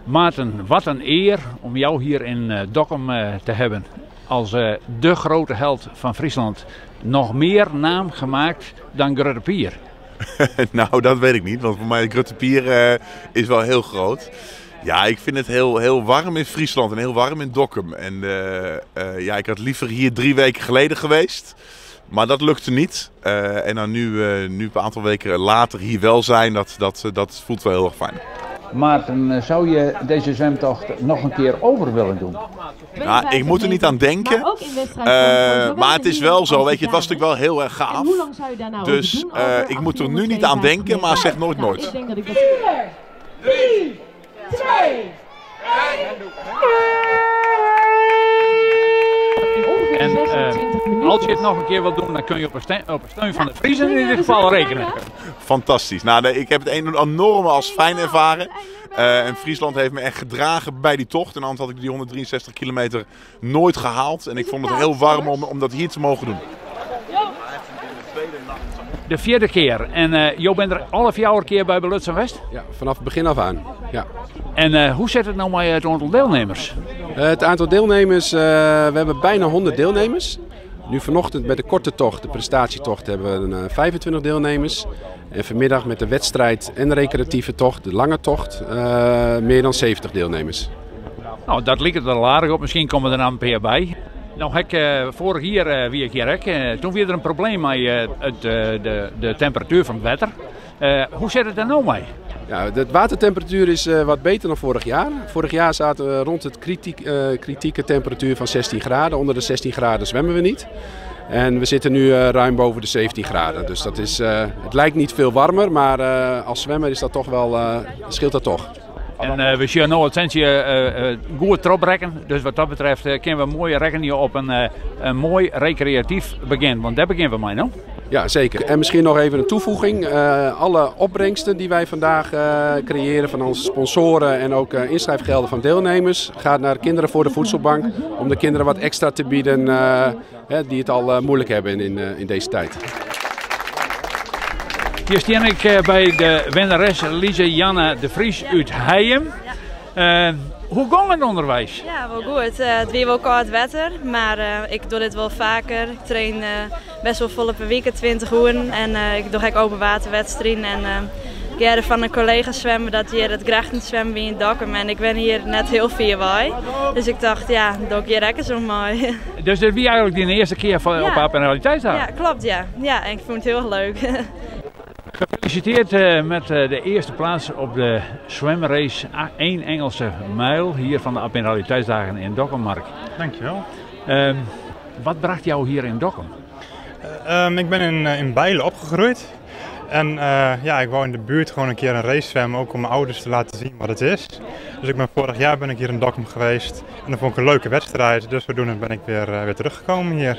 Maarten, wat een eer om jou hier in Dokkum te hebben. Als de grote held van Friesland. Nog meer naam gemaakt dan Grutte Pier. Nou, dat weet ik niet, want voor mij Grutte Pier is wel heel groot. Ja, ik vind het heel, heel warm in Friesland en heel warm in Dokkum. En ja, ik had liever hier 3 weken geleden geweest. Maar dat lukte niet. En dan nu een aantal weken later hier wel zijn, dat voelt wel heel erg fijn. Maarten, zou je deze zwemtocht nog een keer over willen doen? Nou, ik moet er niet aan denken. Maar ook in wedstrijdvorm voor zowel Maar de het is heren wel als zo, de weet je, het was dames. natuurlijk wel heel erg En gaaf. hoe lang zou je daar nou Dus over doen? Over ik moet er nu niet aan 1852 denken, maar zeg meter? nooit Nou, nooit. ik denk dat ik dat 3, 2, in ongeveer En 26 minuten. als je het nog een keer wilt doen, dan kun je op de steun van de Friezen in ieder geval rekenen. Fantastisch. Nou, nee, ik heb het enorm als fijn ervaren. En Friesland heeft me echt gedragen bij die tocht. En anders had ik die 163 kilometer nooit gehaald. En ik vond het heel warm om dat hier te mogen doen. De vierde keer. En Jo bent er alle 4 keer bij belutsen west? Ja, vanaf het begin af aan. Ja. En hoe zit het nou met het aantal deelnemers? Het aantal deelnemers, we hebben bijna 100 deelnemers. Nu vanochtend met de korte tocht, de prestatietocht, hebben we een, 25 deelnemers. En vanmiddag met de wedstrijd en de recreatieve tocht, de lange tocht, meer dan 70 deelnemers. Nou, dat lijkt het er aardig op. Misschien komen er dan een paar bij. Nou, heb ik, vorig jaar wie ik hier ook, toen weer er een probleem met de temperatuur van het water. Hoe zit het er nou mee? Ja, de watertemperatuur is wat beter dan vorig jaar. Vorig jaar zaten we rond het kritieke temperatuur van 16 graden. Onder de 16 graden zwemmen we niet. En we zitten nu ruim boven de 17 graden. Dus het lijkt niet veel warmer, maar als zwemmer is dat toch wel, scheelt dat toch. En we zien nu het centje goed erop. Dus wat dat betreft kunnen we mooi rekenen op een mooi recreatief begin. Want daar beginnen we mee, nou. Ja, zeker. En misschien nog even een toevoeging. Alle opbrengsten die wij vandaag creëren van onze sponsoren en ook inschrijfgelden van deelnemers, gaat naar Kinderen voor de Voedselbank. Om de kinderen wat extra te bieden, hè, die het al moeilijk hebben in deze tijd. Hier sta ik bij de winnares Lise Janne de Vries uit Hijum. Hoe ging het onderwijs? Ja, wel goed. Het weer wel koud wetter, maar ik doe dit wel vaker. Ik train best wel volle per week, 20 uur. En ik doe ook open waterwedstrijden. En ik heb van een collega zwemmen dat hier het grachtenzwemmen in Dokkum. En ik ben hier net heel veel bij. Dus ik dacht, ja, doe ik hier lekker zo mooi. Dus dit was eigenlijk de eerste keer van, Ja. op Admiraliteitsdag? Ja, klopt, ja. Ja, en ik vond het heel erg leuk. Gefeliciteerd met de eerste plaats op de zwemrace 1 Engelse mijl hier van de Admiraliteitsdagen in Dokkum-Mark. Dankjewel. Wat bracht jou hier in Dokkum? Ik ben in Beilen opgegroeid. En ja, ik wou in de buurt gewoon een keer een race zwemmen, ook om mijn ouders te laten zien wat het is. Dus vorig jaar ben ik hier in Dokkum geweest en dat vond ik een leuke wedstrijd. Dus zodoende ben ik weer teruggekomen hier.